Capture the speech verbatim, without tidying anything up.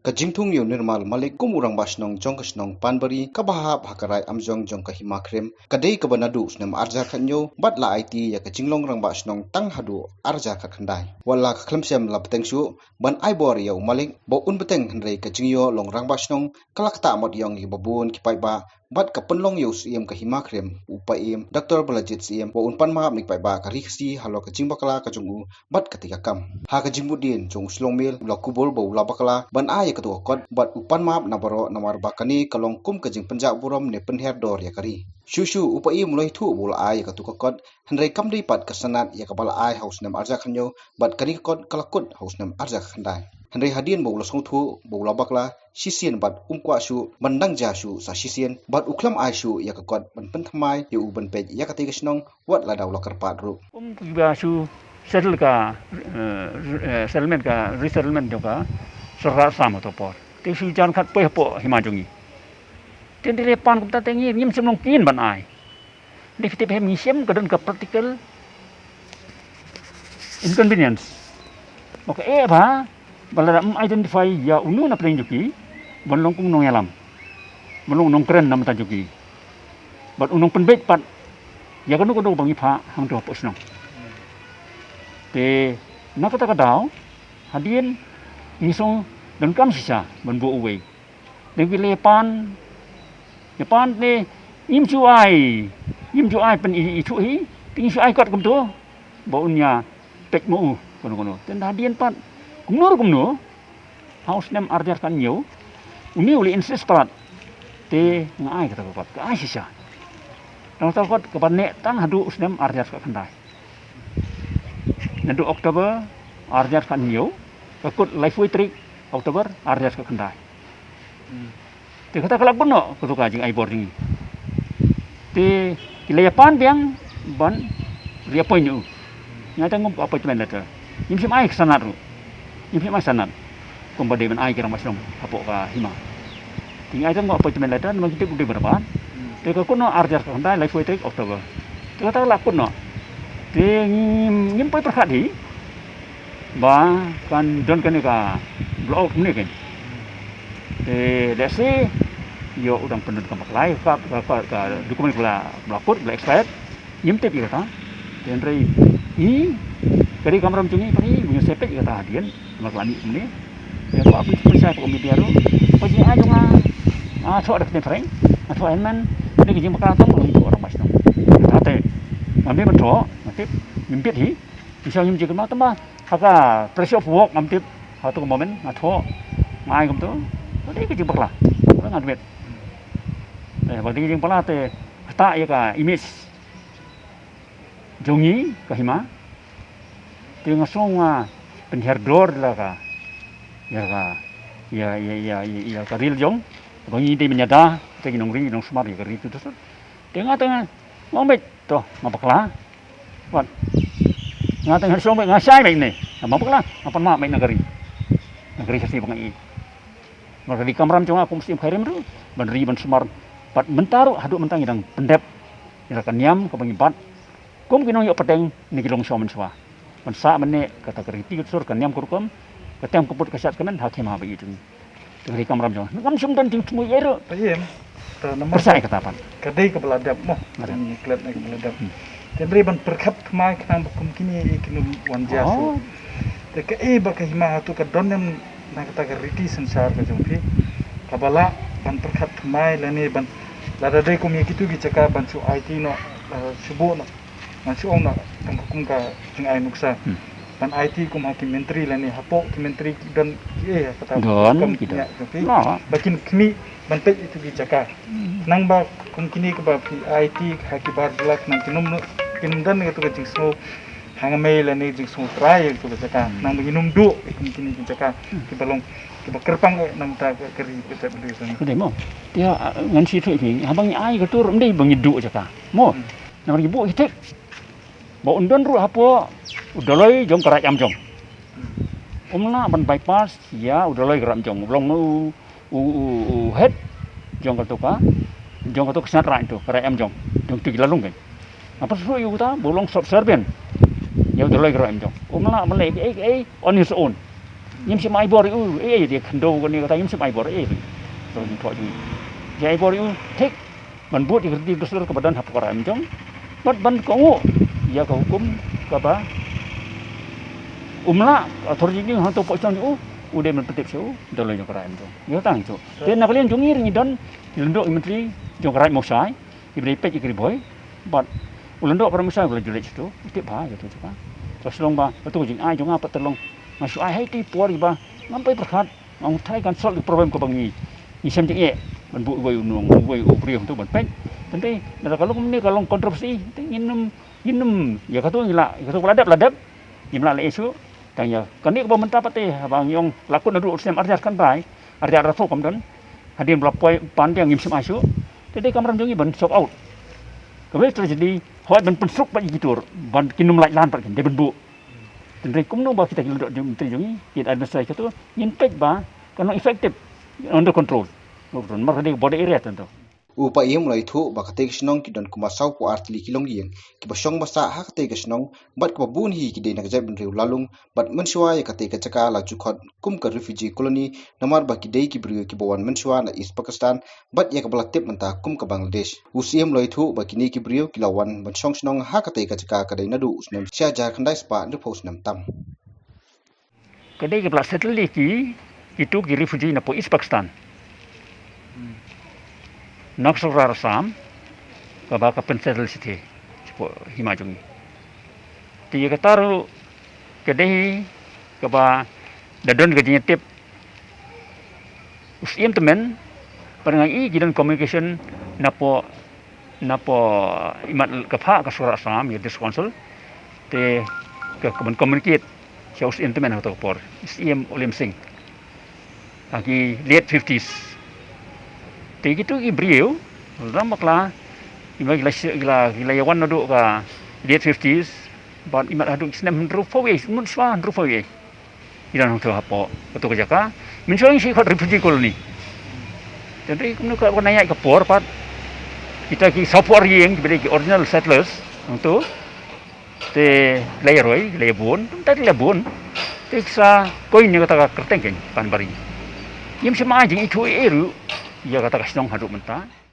Ka jingthung ïa u Nirmal Malik kum u rangbah shnong jong ka shnong Panbari kaba hap ha ka raid Amjong jong ka Hima Khrim ka dei kaba naduh u snem arhajar khathynñiew bad la aiti ïa ka jinglong rangbah shnong tang haduh arhajar khatkhyndai. Wat la ka khlem shem la bteng shuh ban ai bor ïa u Malik ba un bteng, hynrei ka jingïoh long rangbah shnong ka la ktah mot ïong ïa kiba bun ki paidbah bad ka pynlong ïa u Syiem ka Hima Khrim, u Paiem Doctor Balajied Syiem, ba un pan map na ki paidbah ka Ri Khasi halor ka jingbakla ka jong u bad katei ka kam. Ha ka jingmut dien jong u shlong miel, u la kubur ba u la bakla ban ai ïa katu ka kot bad u pan map na baroh, namar ba kane ka long kum ka jingpynjah burom ne pynhiar dor ïa ka ri. Shuh shuh u Paiem u la ïathuh ba u la ai ïa katu ka kot, hynrei kam dei pat ka sanad ïa kaba la ai ha u snem arhajar khathynñiew, bad kane ka kot ka la kut ha u snem arhajar khatkhyndai. Hynrei hadien ba u la sngewthuh ba u la bakla shisien bad um kwah shuh ban dang jia shuh sa shisien, bad u khlem ai shuh ïa ka kot ban pynthymmai ïa u ban peit ïa katei ka shnong wat lada u la kyrpad ruh. Um, kiba shu settle ka, eh, eh, settlement, ka resettlement jong ka sorkar Assam ha kato ka por. Te shu jan khat poi hapoh hima jong ngi. Te hynrei lei pan kumta te ngi ngim shym long keen ban ai. Dei phi tip, ngi shem ka don ka practical inconvenience. Ba ka eh ba, ba lada ym identify ïa uno na pdeng jong ki ban long kum u nongïalam, ban long u nongkren na bynta jong ki, bad u nongpynbeit pat ïa kano kano ba ngi phah hangto hapoh shnong. Te na kata ka daw hadien ngi sngew donkam shisha ban buh uwei. Te ki lei pan, ïa pan te ngim shu ai, ngim shu ai pyn-i-, ithuh hi, te ngim shu ai kot kumto ba un ïa peit ma u kano kano. Te hadien pat kumno ruh kumno, ha u snem arhajar khathynñiew une u la insist palat. Te nga ai kata ka kot, ka ai shisha. Tang kata ka kot kaba neh tang haduh u snem arhajar khatkhyndai. Naduh October arhajar khathynñiew, ka kut laiphew tarik October arhajar khatkhyndai. Hmm. Te kata ka la kut noh kato ka jingai bor jong ngi. Te ki la ïa pan biang ban reappoint ïa u. Ngi ai tang kum appointment letter. Ngim shym ai ka sanad ruh. Ngim shym ai sanad. Kumba dei ban ai ki rangbah shnong hapoh ka hima. Te ngi ai tang kum appointment letter namar ngi tip u dei ba dei ban. Hmm. Te ka kut noh arhajar khatkhyndai, laiphew tarik October. Te kata ka la kut noh. Te ngim, ngim poi pyrkhat hi ba kan don kane ka blowout kumne kein. Te lehse ïoh u dang pyndonkam bakla ïa ka, ka, ka, ka document ba la, ba la kut, ba la expired. Ngim tip ïa kata. Te hynrei ngi, ka dei ka kamram jong ngi, ba ngi, ba ngi shu peit ïa kata hadien. Namar ka la mih kumne. Te ka pynshai ka media ruh. Ka jingai jong nga, nga thoh da ka ktien phareng, nga thoh hynmen, dei ka jingbakla tang ba ngi thoh rangbah shnong. Kata te ngam dei ban thoh, nga tip, ngim bit hi. Pynshai ngim jingkynmaw tang ba ha ka pressure of work ngam tip, ha kato ka moment nga thoh, nga ai kumto. Ka dei ka jingbakla, ngam tip. Eh, ba dei ka jingbakla te ktah ïa ka image jong ngi ka hima. Te nga sngew nga pynhiar dor ïa ka, ïa ka, ïa, ïa ka ri la jong. Ba ngi dei ban ïada, te ngi nongri, ngi nongsumar ïa ka ri tu tu. Te nga te nga, nga ong beit, to, nga bakla. Wat. Nga te nga sngew beit, nga shai beit ne. Nga bakla, nga pan map beit na ka ri. Na ka ri Khasi ba nga ïeit. Namar ka dei ka kamram jong nga kum u Syiem Khyrim ruh ban ri ban sumar. Bad mynta ruh haduh mynta ngi dang pyndep ïa ka niam kaba ngi bat kum ki nongïoh pateng ne ki longshaw mynshuwa. Ban sah ban neh kata ka riti ka dsur, ka niam ka rukom, ka tem ka put ka shad ka men ha khim ha ba ïeit jong ngi. Te ka dei ka kamram jong nga, ngam shym don jingthmu ei ruh. Pyrshah ïa kata pat. Ka dei kaba la dep mo. Ka dei kaba la dep. Hmm. Te hynrei ban pyrkhat thymmai khnang ba kum kine ki nym wan jia shuh. Te kaei ba ka hima hato ka don em na kata ka riti synshar ka jong phi, kaba lah ban pyrkhat thymmai lane ban, lada dei kum ïa kitu ki jaka ban shu aiti noh, eh, shu buh noh. Ngan shu ong noh tang ka kum ka jingai nuksa. Hmm. Ban aiti kum ha ki myntri lane hapoh ki myntri ki don kiei ha kata ka kam ki don. Ba kin khmih ban peit ïa kitu ki jaka. Hmm. Nangba kum kine kiba phi aiti ha ki bar jylla khnang kin ym, kin ym don ïa katu ka jingsngew hangmei lane jingsngewtrai ïa katu ka jaka. Hmm. Nangba ngin ym duh ïa kum kine ki jaka kiba long kiba kyrpang eh na ka bynta ka ri ka jaitbynriew jong ngi. Ka dei mo. Te ngan shu ïathuh ïa phi, haba ngi ai ka tur ym dei ba ngi duh jaka mo. Hmm. Namar ngi buh hi thik ba un don ruh hapoh u Dolloi jong ka Raid Amjong. Hmm. Um lah ban bypass ïa u Dolloi ka Raid Amjong, u long u u, u, u head jong kato ka, jong kato ka Shnat Raid to, ka Raid Amjong, jong tu ki Lalung kein. Nga pyrshah ïa uta ba u long subservient ïa u Dolloi ka Raid Amjong. Um lah ban leh ei ei ei on his own. Ngim shym ai bor ïa u, eh, eh, ïa khyndew kane kata, ngim shym ai bor, eh, eh. To ngin thoh jong ngi. Ïa ai bor ïa u, thik. Ban bud ïa ka riti dustur kaba don hapoh ka raid Mawjong. Bad ban kohnguh ïa ka hukum kaba um lah authority jong u hangto hapoh shnong jong u, u dei ban pyntip sha u, da lei jong ka raid Mawjong. Ïa tang jong. Te na ka liang jong ngi ruh ngi don ki lyngdoh ki myntri jong ka raid Mawshai, kiba dei peit ïa ka Ri Bhoi. Bad u lyngdoh ka raid Mawshai u la ju leit shato, u tip bha ïa kato jaka. Ka shnong ba, kato ka jingai jong nga pat te long. Nga shu ai ha iti por iba ngam poi pyrkhat, ngam try kan solve ïa ka problem kaba ngi, ngi shem jingeh ban buh uwei u nong, uwei u briew hangto ban peit. Tangba lada ka long kumne, ka long controversy, te ngin ym, ngin ym, ïa kato ngi lah, ïa kato ba la dep la dep, ngim lah leh issue. Tang ïa kane kaba mynta pat te, haba ngi ong la kut naduh u snem ar hajar khyndai, ar hajar arphew kam don. Hadien ba la poi pan te ngim shym ai shuh. Te dei kamram jong ngi ban sort out. Kaba tragedy, hooid ban pynsuk pat ïa ki tur, ban kin ym lait lan pat kin dei ban buh. Tangba kumno ba kita ki lyngdoh jong, myntri jong ngi, ki administer kato, ngin peit ba kan long effective, under control. Namar ka dei border area tangto. U Paiem u la ïathuh ba katei ka shnong ki don kumba sawphew ar tylli ki longïing kiba shong ba sah ha katei ka shnong, bad kaba bun hi ki dei na ka jaitbynriew Lalung, bad mynshuwa ïa katei ka jaka la ju khot kum ka refugee colony, namar ba ki dei ki briew kiba wan mynshuwa na East Pakistan, bad ïa kaba la tip mynta kum ka Bangladesh. U Siem u la ïathuh ba kine ki briew ki la wan ban shong shnong ha katei ka jaka ka dei naduh u snem shi hajar khyndai spah hynriewphew snem tam. Ka dei kaba la settle ïa ki, kito ki refugee napoh East Pakistan. Na ka sorkar Assam, kaba ka pynsettle shathie, shapoh hima jong ngi. Te ïa kata ruh, ka dei kaba da don ka jingïatip. U Siem tymmen, bad nga i ki don communication napoh, napoh imat ka phah ka sorkar Assam, ïa District Council, te ka, ka ban communicate sha u Siem tymmen ha kato ka por, Siem Olem Singh. Ha ki late fifties. Te kito ki briew, lada bakla, ki ma ki la shi-, ki la, ki la ïawan naduh ka late fifties, bad imat haduh ki snem hynriewphew wei, mynshuwa hynriewphew wei. Ki don hangto hapoh kato ka jaka. Mynshuwa ngi shu khot refugee colony. Tangba kumno ka, ka nang ïaid ka por pat, kita ki sawphew ar ïing kiba dei ki original settlers hangto. Te la ïaroi, la ïabun, tangba la ïabun. Te ki sa koin ïa kata ka kyrteng kein, Panbari. Ngim shym ai jingithuh ei ei ruh ïa kata ka shnong haduh mynta.